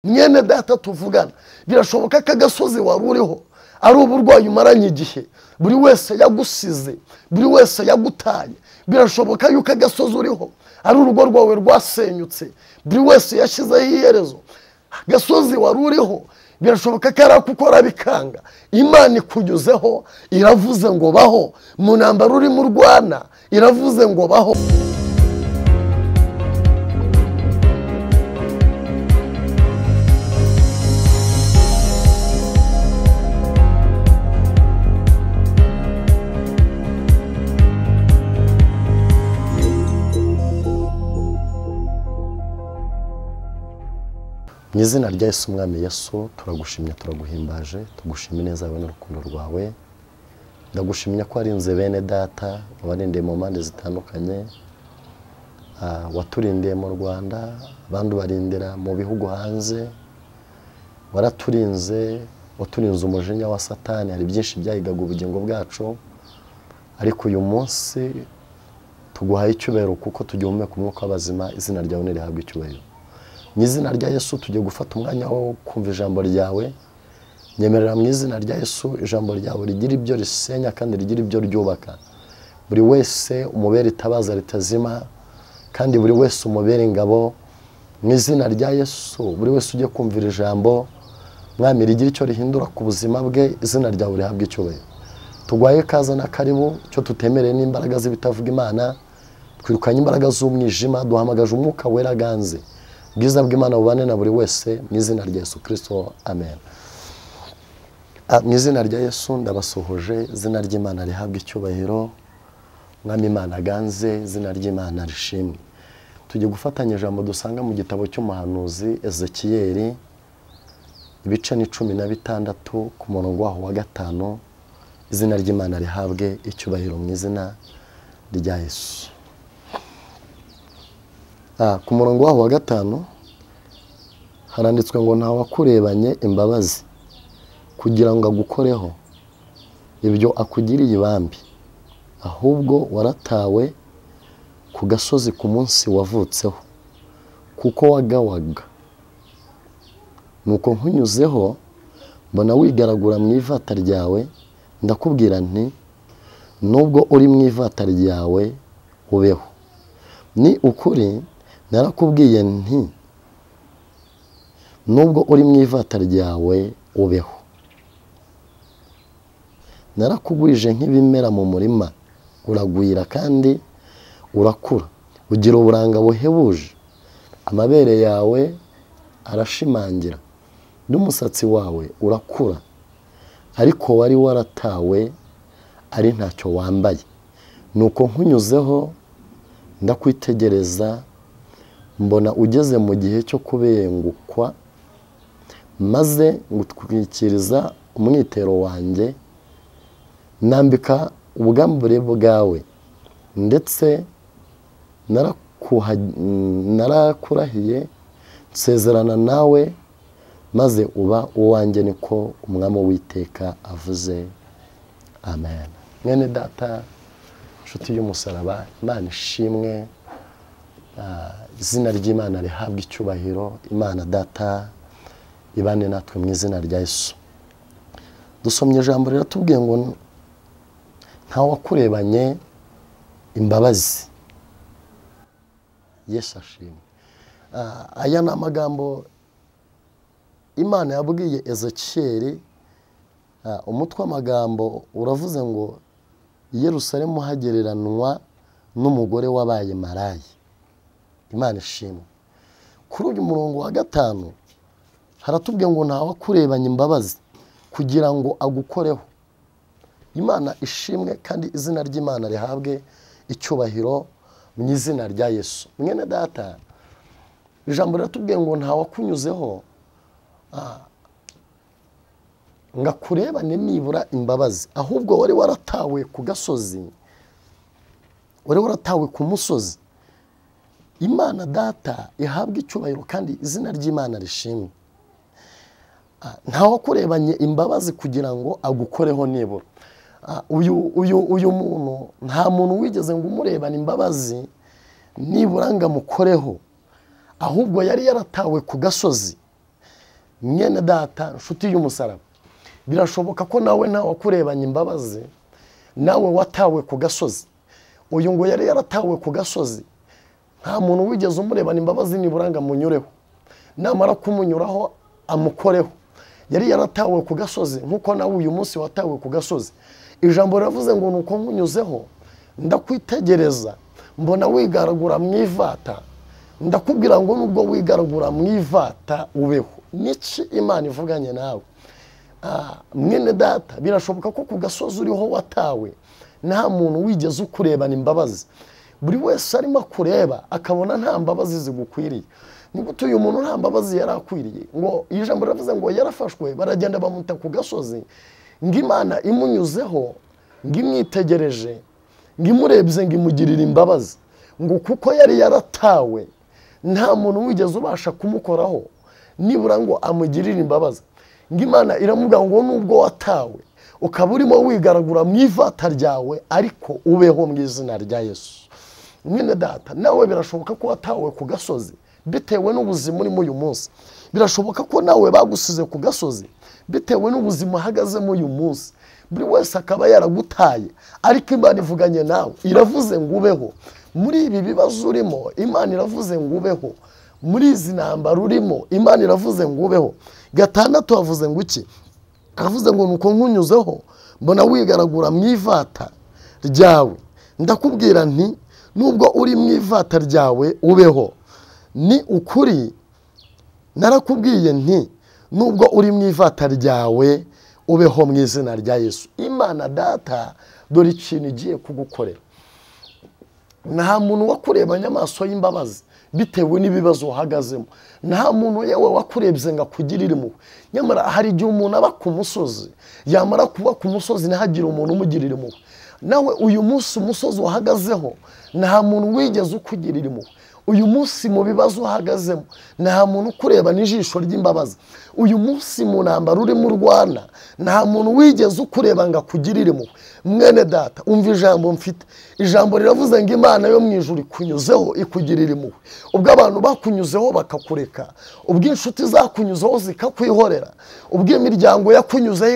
Mwene data tuvugana, birashoboka ko agasozi wari uriho ari uburwayi umaranye igihe, buri wese yagusize, buri wese yagutaye. Birashoboka yuko agasozi uriho ari urugo rwawe rwasenyutse, buri wese yashyizeho iherezo. Agasozi wari uriho birashoboka ko ari ako ukora bikanga. Imana ikunyuzeho iravuze ngo baho, mu ntambara urimo urwana iravuze ngo baho. Mu izina rya Yesu Umwami Yesu, turagushimye, turaguhimbaje, tugushimye neza yawe n'urukundo rwawe. Ndagushimye ko warinze bene data, wabarindiye mu mpande zitandukanye, waturindiye mu Rwanda, abandi ubarindira mu bihugu hanze, waraturinze, waturinze umujinya wa Satani. Hari byinshi byahigaga ubugingo bwacu, ariko uyu munsi tuguhaye icyubahiro kuko tugihumeka umwuka w'abazima. Izina ryawe nirihabwe icyubahiro. Mu izina rya Yesu tugiye gufata umwanya wo kumva ijambo ryawe. Nyemerera mu izina rya Yesu ijambo ryawe rigira ibyo risenya kandi rigira ibyo ryubaka. Buri wese umubere itabaza ritazima, kandi buri wese umubere ingabo. Mu izina rya Yesu buri wese ugiye kumvira ijambo, Mwami, rigira icyo rihindura ku buzima bwe. Izina ryawe rihabwe icyubahiro. Tugwaye kaza na karibu, cyo tutemereye n'imbaraga z'ibitavuga Imana. Twirukanye imbaraga z'umwijima, duhamagaje umwuka wera ganze. Bwiza bw'Imana bubane na buri wese mu izina rya Yesu Kristo, amen. Mu izina rya Yesu ndabasuhuje, izina ry'Imana rihabwe icyubahiro. Mwami Imana aganze, izina ry'Imana rishimwe. Tugiye gufatanya ijambo dusanga mu gitabo cy'umuhanuzi Ezekiyeli, ibice ni 16 ku murongo waho wa 5. Izina ry'Imana rihabwe icyubahiro mu izina rya Yesu. Ku murongo waho wa 5 haranditswe ngo nta wakurebanye imbabazi kugira ngo agukoreho ibyo akugiriye ibambi, ahubwo waratawe ku gasozi ku munsi wavutseho, kuko wagawaga. Nuko nkunyuzeho mbona wigaragura mu ivata ryawe, ndakubwira nti nubwo uri mu ivata ryawe ubeho. Ni ukuri narakubwiye nti nubwo uri mu ivata ryawe ubeho. Narakugwije nk'ibimera mu murima, uragwira kandi urakura, ugira uburanga buhebuje, amabere yawe arashimangira n'umusatsi wawe urakura, ariko wari waratawe ari ntacyo wambaye. Nuko nkunyuzeho ndakwitegereza, mbona ugeze mu gihe cyo kubengukwa, maze ngutwikiriza umwitero wanjye, nambika ubwambure bwawe, ndetse narakurahiye nsezerana nawe, maze uba uwanjye, niko Umwami Uwiteka avuze. Amen. Mwene data, inshuti y'umusaraba, Imana ishimwe, izina ry'Imana rihabwe icyubahiro. Imana data ibane natwe mu izina rya Yesu. Dusomye ijambo riratubwiye ngo nta wakurebanye imbabazi. Yesu ashimwe. Aya ni amagambo Imana yabwiye Ezekiyeli. Umutwe w'amagambo uravuze ngo Yerusalemu hagereranwa n'umugore wabaye maraya. Imana ishimwe. Kuri uyu murongo wa 5 haratubwiye ngo nta wakurebanye imbabazi kugira ngo agukoreho. Imana ishimwe kandi izina ry'Imana rihabwe icyubahiro mu izina rya Yesu. Mwene data, ijambo riratubwiye ngo nta wakunyuzeho ngakurebane nibura imbabazi, ahubwo wari waratawe ku gasozi, wari waratawe ku musozi. Imana data ihabwe icyubahiro kandi izina ry'Imana rishimwe. Nta wakurebanye imbabazi kugira ngo agukoreho nibura. Uyu muntu, nta muntu wigeze ngo umurebane imbabazi nibura ngo amukoreho, ahubwo yari yaratawe ku gasozi. Mwene data, nshuti y'umusaraba, birashoboka ko nawe ntawe wakurebanye imbabazi, nawe watawe ku gasozi. Uyu ngo yari yaratawe ku gasozi, nta muntu wigeze umurebana imbabazi nibura ngo amunyureho, namara kumunyuraho amukoreho. Yari yaratawe ku gasozi nkuko nawe uyu munsi watawe ku gasozi. Ijambo riravuze ngo nuko nkunyuzeho ndakwitegereza mbona wigaragura mu ivata, ndakubwira ngo nubwo wigaragura mu ivata ubeho. Niki Imana ivuganye nawe? Mwene data, birashoboka ko ku gasozi uriho watawe nta muntu wigeze ukurebana imbabazi. Buri wese arimo kureba akabona nta mbabazi zigukwiriye. Nigute uyu muntu nta mbabazi yarakwiriye? Ngo ijambo riravuze ngo yarafashwe baragenda bamuta ku gasozi, ngo Imana imunyuzeho, ngo imwitegereje, ngo imurebye, ngo imugirire imbabazi, ngo kuko yari yaratawe nta muntu wigeze ubasha kumukoraho nibura ngo amugirire imbabazi. Ngo Imana iramubwira ngo nubwo watawe ukaba urimo wigaragura mu ivata ryawe, ariko ubeho mu izina rya Yesu. Mwene data, nawe birashoboka ko watawe ku gasozi bitewe n'ubuzima urimo uyu munsi. Birashoboka ko nawe bagusize ku gasozi bitewe n'ubuzima uhagazemo uyu munsi. Buri wese akaba yaragutaye, ariko Imana ivuganye nawe, iravuze ngo ubeho. Muri ibi bibazo urimo, Imana iravuze ngo ubeho. Muri izi ntambara urimo, Imana iravuze ngo ubeho. Gatandatu havuze ngo iki? Avuze ngo nuko nkunyuzeho mbona wigaragura mu ivata ryawe, ndakubwira nti nubwo uri mu ivata ryawe ubeho. Ni ukuri narakubwiye nti nubwo uri mu ivata ryawe ubeho mu izina rya Yesu. Imana data, dore ikintu igiye kugukorera. Nta muntu wakurebanye amaso y'imbabazi bitewe n'ibibazo uhagazemo. Nta muntu yewe wakurebye ngo akugirire impuhwe. Nyamara hari igihe umuntu aba ku musozi, yamara kuba ku musozi ntihagire umuntu umugirira impuhwe. Nawe uyu munsi umusozi uhagazeho nta muntu wigeze ukugirira impuhwe. Uyu munsi mu bibazo uhagazemo nta muntu ukureba n'ijisho ry'imbabazi. Uyu munsi mu ntambara urimo urwana nta muntu wigeze ukureba ngo akugirire impuhwe. Mwene data, umva ijambo mfite. Ijambo riravuze ngo Imana yo mu ijuru ikunyuzeho ikugirira impuhwe. Ubwo abantu bakunyuzeho bakakureka, ubwo inshuti zakunyuzeho zikakwihorera, ubwo imiryango yakunyuzeho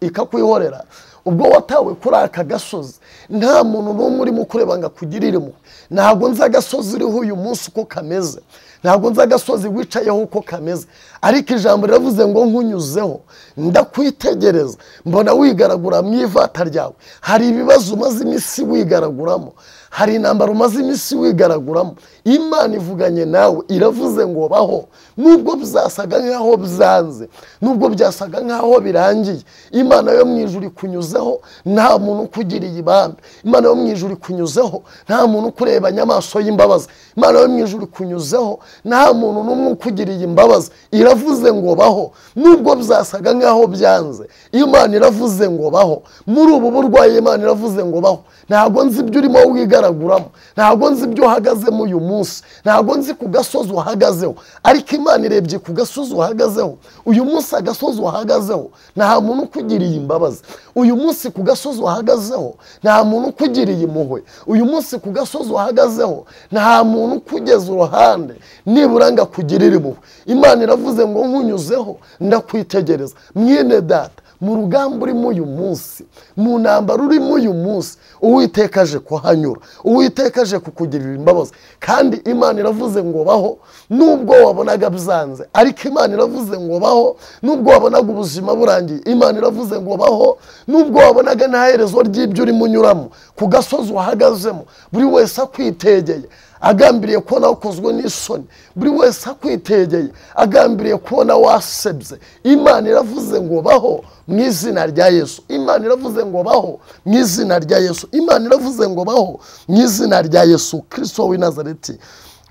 ikakwihorera, ubwo watawe kuri aka gasozi nta muntu n'umwe urimo kureba ngo akugirire impuhwe. Ntabwo nzi agasozi uriho uyu munsi uko kameze, ntabwo nzi agasozi wicayeho uko kameze, ariko ijambo riravuze ngo nkunyuzeho ndakwitegereza mbona wigaragura mu ivata ryawe. Hari ibibazo umaze iminsi wigaraguramo, hari intambara umaze iminsi wigaraguramo. Imana ivuganye nawe iravuze ngo baho. Nubwo byasaga nkaho byanze, nubwo byasaga nkaho birangiye, Imana yo mu ijuru ikunyuzeho nta muntu ukugiriye ibambe. Imana yo mu ijuru ikunyuzeho nta muntu ukurebanye amaso y'imbabazi. Imana yo mu ijuru ikunyuzeho nta muntu n'umwe ukugiriye imbabazi. Iravuze ngo baho. Nubwo byasaga nkaho byanze, Imana iravuze ngo baho. Muri ubu burwayi Imana iravuze ngo baho. Ntabwo nzi ibyo urimo wigaraguramo, ntabwo nzi ibyo uhagazemo uyu munsi, ntabwo nzi ku gasozi uhagazeho, ariko Imana irebye ku gasozi uhagazeho uyu munsi. Agasozi uhagazeho nta muntu ukugiriye imbabazi. Uyu munsi ku gasozi uhagazeho nta muntu ukugiriye impuhwe. Uyu munsi ku gasozi uhagazeho nta muntu ukugeza uruhande nibura ngo akugirire impuhwe. Imana iravuze ngo nkunyuzeho ndakwitegereza. Mwene data, mu rugamba urimo uyu munsi, mu ntambara urimo uyu munsi, Uwiteka aje kuhanyura, Uwiteka aje kukugirira imbabazi. Kandi Imana iravuze ngo baho nubwo wabonaga byanze, ariko Imana iravuze ngo baho nubwo wabonaga ubuzima burangiye. Imana iravuze ngo baho nubwo wabonaga nta herezo ry'ibyo urimo unyuramo. Ku gasozi uhagazemo buri wese akwitegeye agambiriye kubona ukozwe n'isoni, buri wese akwitegeye agambiriye kubona wasebye. Imana iravuze ngo baho mu izina rya Yesu. Imana iravuze ngo baho mu izina rya Yesu. Imana iravuze ngo baho mu izina rya Yesu Kristo w'i Nazareti.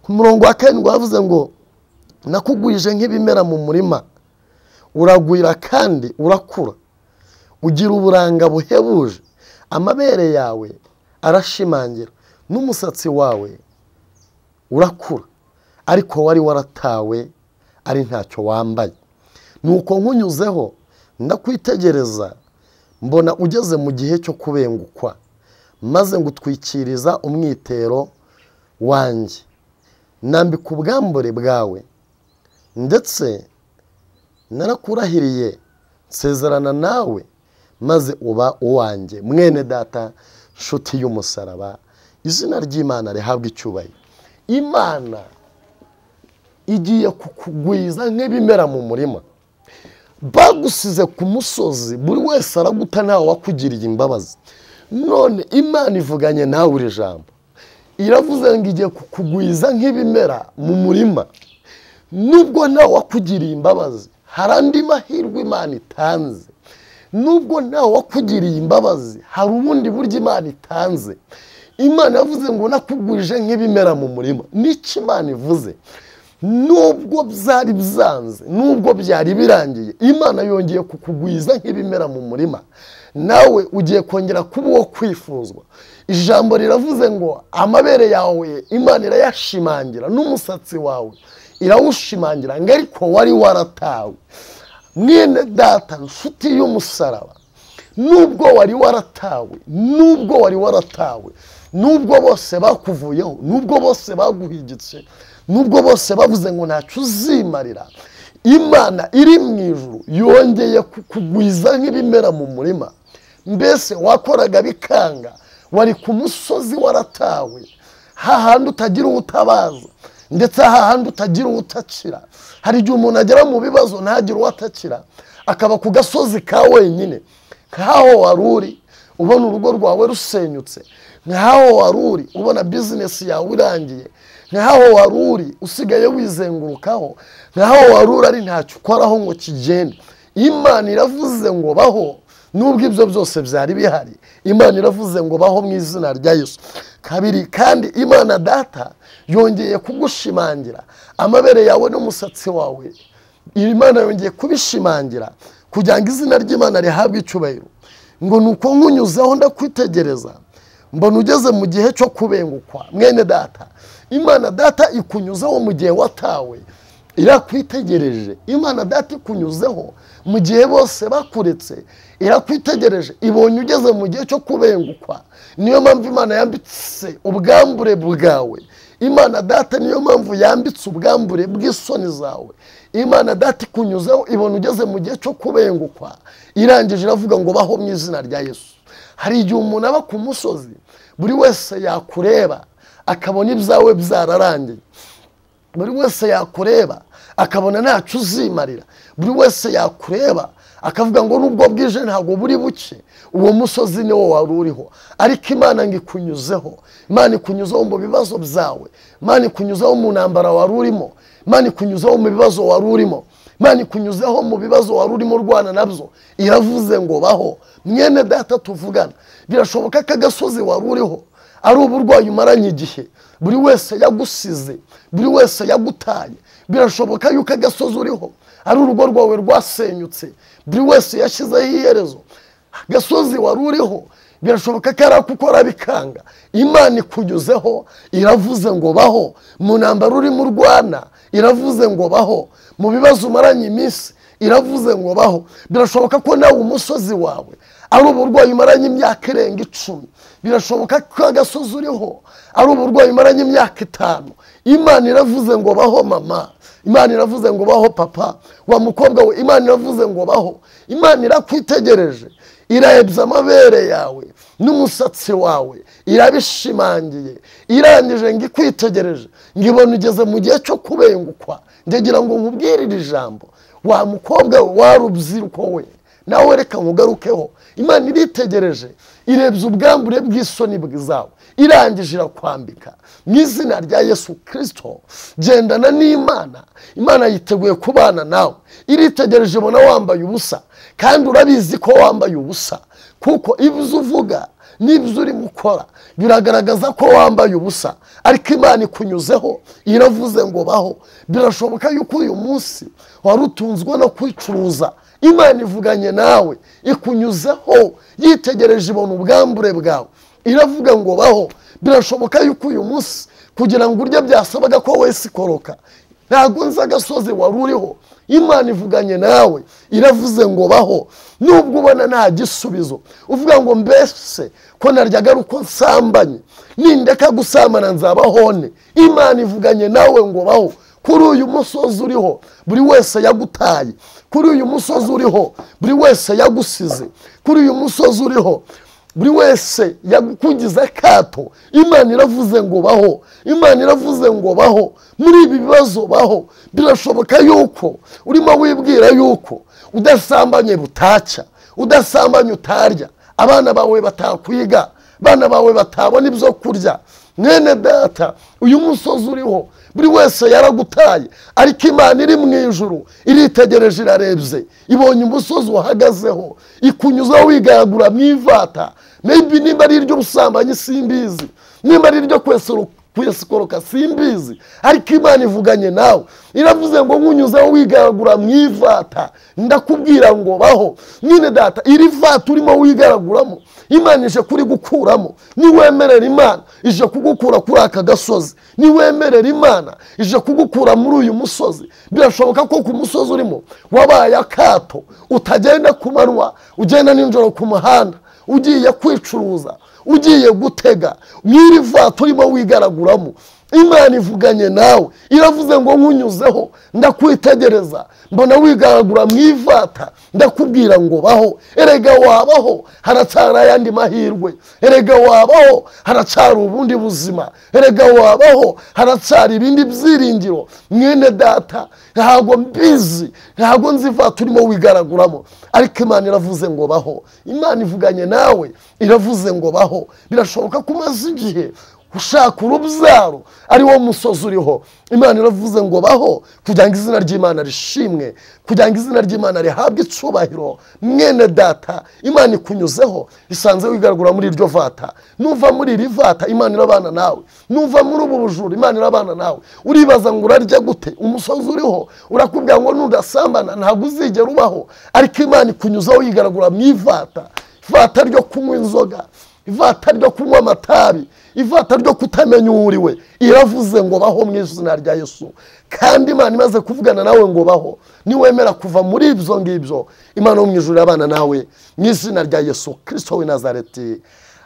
Ku murongo wa 7 yavuze ngo nakugwije nk'ibimera mu murima, uragwira kandi urakura, ugira uburanga buhebuje, amabere yawe arashimangira n'umusatsi wawe urakura, ariko wari waratawe ari ntacyo wambaye. Nuko nkunyuzeho ndakwitegereza mbona ugeze mu gihe cyo kubengukwa, maze ngutwikiriza umwitero wanjye, nambika ubwambure bwawe, ndetse Narakurahiriye nsezerana nawe maze uba uwanjye. Mwene data, nshuti y'umusaraba, izina ry'Imana rihabwe icyubahiro. Imana igiye kukugwiza nk'ibimera mu murima. Bagusize ku musozi, buri wese araguta ntawe wakugiriye imbabazi. None Imana ivuganye nawe iri jambo, iravuze ngo igiye kukugwiza nk'ibimera mu murima. Nubwo ntawe wakugiriye imbabazi, hari andi mahirwe Imana itanze. Nubwo ntawe wakugiriye imbabazi, hari ubundi buryo Imana itanze. Imana yavuze ngo nakugwije nk'ibimera mu murima. N'icyo Imana ivuze, nubwo byari byanze, nubwo byari birangiye, Imana yongeye kukugwiza nk'ibimera mu murima. Nawe ugiye kongera kuba uwo kwifuzwa. Ijambo riravuze ngo amabere yawe Imana irayashimangira, n'umusatsi wawe irawushimangira, ngo ariko wari waratawe. Mwene data, nshuti y'umusaraba, nubwo wari waratawe, nubwo wari waratawe, nubwo bose bakuvuyeho, nubwo bose baguhigitse, nubwo bose bavuze ngo ntacyo uzimarira, Imana iri mu ijuru yongeye kukugwiza nk'ibimera mu murima. Mbese wakoraga bikanga, wari ku musozi waratawe, hahandi utagira uwutabaza, ndetse hahandi utagira uwutakira. Hari igihe umuntu agera mu bibazo ntagire uwatakira, akaba ku gasozi ka wenyine. Nkaho wari uri ubona urugo rwawe rusenyutse, nkaho wari uri ubona bizinesi yawe irangiye, nkaho wari uri usigaye wizengurukaho, nkaho wari uri ari ntacyo ukoraho ngo kigende. Imana iravuze ngo baho, nubwo ibyo byose byari bihari. Imana iravuze ngo baho mu izina rya Yesu. Kabiri, kandi Imana data yongeye kugushimangira amabere yawe n'umusatsi wawe. Imana yongeye kubishimangira kugira ngo izina ry'Imana rihabwe icyubahiro. Ngo nuko nkunyuzeho ndakwitegereza, mbona ugeze mu gihe cyo kubengukwa. Mwene data, Imana data ikunyuzeho mu gihe watawe, irakwitegereje. Imana data ikunyuzeho mu gihe bose bakuretse, irakwitegereje, ibonye ugeze mu gihe cyo kubengukwa. Niyo mpamvu Imana yambitse ubwambure bwawe. Imana data niyo mpamvu yambitse ubwambure bw'isoni zawe. Imana data ikunyuzeho, ibona ugeze mu gihe cyo kubengukwa, irangije iravuga ngo baho mu izina rya Yesu. Hari igihe umuntu aba ku musozi, buri wese yakureba akabona ibyawe byararangiye, buri wese yakureba akabona ntacyo uzimarira, buri wese yakureba akavuga ngo nubwo bwije ntabwo buri buke, uwo musozi niwo wari uriho. Ariko Imana ngo ikunyuzeho. Imana ikunyuzeho mu bibazo byawe, Imana ikunyuzeho mu ntambara wari urimo, Imana ikunyuzeho mu bibazo wari urimo, Imana ikunyuzeho mu bibazo wari urimo urwana nabyo, iravuze ngo baho. Mwene data tuvugana, birashoboka ko agasozi wari uriho ari uburwayi umaranye igihe, buri wese yagusize, buri wese yagutaye. Birashoboka yuko agasozi uriho ari urugo rwawe rwasenyutse, buri wese yashyizeho iherezo. Agasozi wari uriho birashoboka ko ari akukora bikanga. Imana ikunyuzeho iravuze ngo baho. Mu ntambara urimo urwana iravuze ngo baho. Mu bibazo umaranye iminsi iravuze ngo baho. Birashoboka ko nawe umusozi wawe ari uburwayi umaranye imyaka irenga 10. Birashoboka ko agasozi uriho ari uburwayi umaranye imyaka 5. Imana iravuze ngo baho mama, Imana iravuze ngo baho papa, wa mukobwa we, Imana iravuze ngo baho. Imana irakwitegereje, irarebye amabere yawe n'umusatsi wawe, irabishimangiye, irangije ngo ikwitegereje, ngo ibone ugeze mu gihe cyo kubengukwa. Ndagira ngo nkubwire iri jambo, wa mukobwa we, wa rubyiruko we, nawe reka nkugarukeho. Imana iritegereje, irebye ubwambure bw'isoni bwawe, irangije irakwambika mu izina rya Yesu Kristo. Gendana n'Imana, Imana yiteguye kubana nawe. Iritegereje ibona wambaye ubusa, kandi urabizi ko wambaye ubusa, kuko ibyo uvuga n'ibyo urimo ukora biragaragaza ko wambaye ubusa. Ariko Imana ikunyuzeho iravuze ngo baho. Birashoboka yuko uyu munsi wari utunzwe no kwicuruza, Imana ivuganye nawe, ikunyuzeho, yitegereje ibona ubwambure bwawe, iravuga ngo baho. Birashoboka yuko uyu munsi kugira ngo urye byasabaga ko wese ikoroka, ntabwo nzi agasozi wari uriho, Imana ivuganye nawe iravuze ngo baho. Nubwo ubona nta gisubizo, uvuga ngo mbese ko naryaga uko nsambanye, nindeka gusambana nzabahone, Imana ivuganye nawe ngo baho, Kuri uyu musozi uriho buri wese yagutaye, kuri uyu musozi uriho buri wese yagusize, kuri uyu musozi uriho buri wese yakugize akato. Imana iravuze ngo baho, Imana iravuze ngo baho muri ibi bibazo, baho. Birashoboka yuko urimo wibwira yuko udasambanye butaca, udasambanye utarya, abana bawe batakwiga, abana bawe batabona ibyo kurya. Mwene data, uyu musozi uriho buri wese yaragutaye, ariko Imana iri mu ijuru iritegereje, irarebye, ibonye umusozi uhagazeho, ikunyuzaho wigaragura mu ivata. Maybe nimba ari iry'ubusambanyi simbizi, nimba ari iryo kwesikoroka simbizi, ariko Imana ivuganye nawe, iravuze ngo nkunyuzeho wigaragura mu ivata, ndakubwira ngo baho. Mwene data, iri vata urimo wigaraguramo, Imana ije kuri gukuramo. Niwemerera Imana ije kugukura kuri aka gasozi, niwemerera Imana ije kugukura muri uyu musozi. Birashoboka ko ku musozi urimo wabaye akato, utagenda ku manywa, ugenda nijoro ku muhanda, ugiye kwicuruza, ugiye gutega, mw'iri vata urimo wigaraguramo. Imana ivuganye nawe, iravuze ngo nkunyuzeho ndakwitegereza, mbona wigaragura mu ivata, ndakubwira ngo baho. Erega wabaho, haracyari ayandi mahirwe. Erega wabaho, haracyari ubundi buzima. Erega wabaho, haracyari ibindi byiringiro. Mwene data, ntabwo mbizi, ntabwo nzi ivata urimo wigaraguramo, ariko Imana iravuze ngo baho. Imana ivuganye nawe, iravuze ngo baho. Birashoboka ko umaze igihe ushaka urubyaro, ari wo musozi uriho. Imana iravuze ngo baho, kugira ngo izina ry'Imana rishimwe, kugira ngo izina ry'Imana rihabwe icyubahiro. Mwene data, Imana ikunyuzeho, isanze wigaragura muri iryo vata. Nuva muri iri vata, Imana irabana nawe. Nuva muri ubu bujura, Imana irabana nawe. Uribaza ngo urarya gute? Umusozi uriho urakubwira ngo nudasambana ntabwo uzigera ubaho, ariko Imana ikunyuzeho wigaragura mu ivata. Ivata ryo kunywa inzoga, ivata ryo kunywa amatabi, ivata ryo kutamenya uwuriwe. Iravuze ngo baho mu izina rya Yesu. Kandi Imana imaze kuvugana nawe ngo baho, niwemera kuva muri ibyo ngibyo, Imana yo mu ijuru irabana nawe mu izina rya Yesu Kristo w'i Nazareti.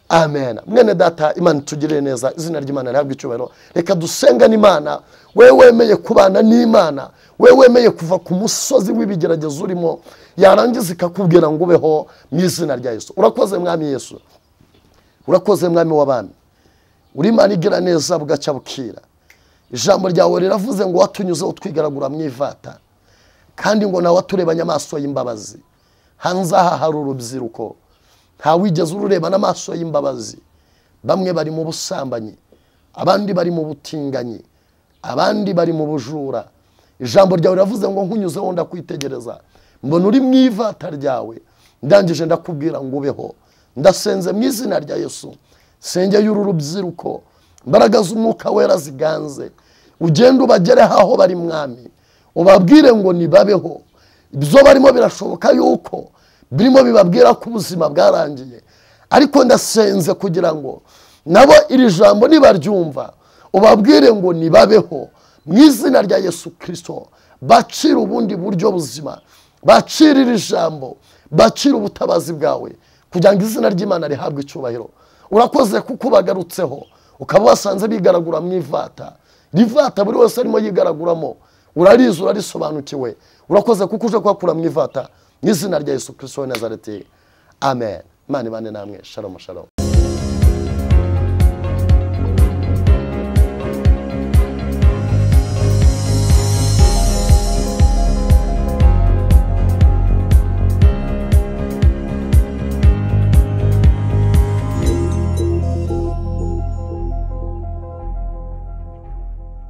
Amen. Mwene data, Imana itugirire neza, izina ry'Imana rihabwe icyubahiro. Reka dusengane Imana. Wewe wemeye kubana n'Imana, wewe wemeye kuva ku musozi w'ibigeragezo urimo, yarangiza ikakubwira ngo ubeho mu izina rya Yesu. Urakoze Mwami Yesu, urakoze Mwami w'abami, uri Imana igira neza bugacya bukira. Ijambo ryawe riravuze ngo watunyuzeho twigaragura mu ivata, kandi ngo nawe waturebanye amaso y'imbabazi. Hanze aha hari urubyiruko, ntawigeze urureba n'amaso y'imbabazi. Bamwe bari mu busambanyi, abandi bari mu butinganyi, abandi bari mu bujura. Ijambo ryawe riravuze ngo nkunyuzeho ndakwitegereza, mbona uri mu ivata ryawe, ndangije ndakubwira ngo ubeho. Ndasenze mu izina rya Yesu, sengeye uru rubyiruko, imbaraga z'umwuka wera ziganze, ugende ubagereho aho bari Mwami, ubabwire ngo nibabeho. Ibyo barimo birashoboka yuko birimo bibabwira ko ubuzima bwarangiye, ariko ndasenze kugira ngo nabo iri jambo nibaryumva ubabwire ngo nibabeho mu izina rya Yesu Kristo. Bacire ubundi buryo buzima, bacire iri jambo, bacire ubutabazi bwawe, kugira ngo izina ry'Imana rihabwe icyubahiro. Urakoze kuko bagarutseho, ukaba wasanze bigaragura mu ivata. Rivata buri wese arimo yigaraguramo, urarizi, urarisobanukiwe. Urakoze kuko uje kuhakura mu ivata, mu izina rya Yesu Kristo w'i Nazareti. Amen. Imana ibane namwe. Shalom, shalom.